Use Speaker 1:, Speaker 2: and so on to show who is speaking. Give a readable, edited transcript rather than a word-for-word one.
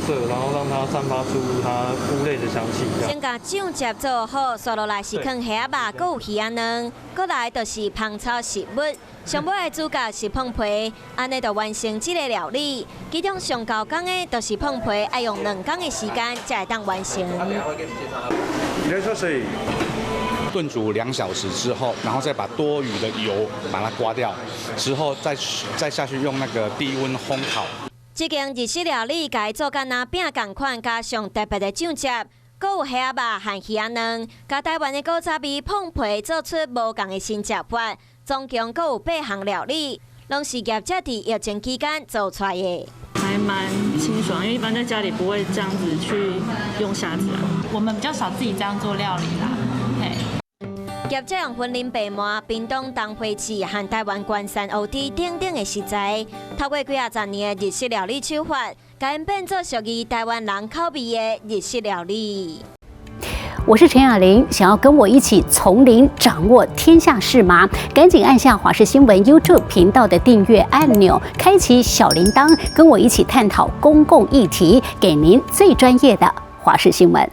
Speaker 1: 色，然後讓它散發出它菇類的香氣。
Speaker 2: 先共醬汁做好，紲落來是囥蝦仔肉，閣有魚仔卵，閣來就是芳草食物。上尾的主角是膨皮，按呢就完成這个料理。其中上猴工的，就是膨皮，愛用2工的時間才會當完成。
Speaker 3: 燉煮2小時之後，然後再把多餘的油把它刮掉，之後再下去用那個低溫烘烤。
Speaker 2: 這間日式料理共伊做甲若餅仝款，加上特別的醬汁，閣有蝦仔肉和魚仔卵，共台灣的古早味膨皮做出無仝的新食法。總共閣有八項料理，攏是業者佇疫情期間做出來的。
Speaker 4: 還蠻清爽，因為一般在家裡不會這樣子去用蝦子啊。
Speaker 5: 我們比較少自己這樣做料理啦。嘿。
Speaker 2: 業者用雲林白鰻、屏東東花翅和台灣關山烏豬等等的食材，透過幾仔十年的日式料理手法，共𪜶變做屬於台灣人口味的日式料理。
Speaker 6: 我是陳雅玲，想要跟我一起從零掌握天下事嗎？趕緊按下華視新聞 YouTube 頻道的訂閱按鈕，開啟小鈴鐺，跟我一起探討公共議題，給您最專業的華視新聞。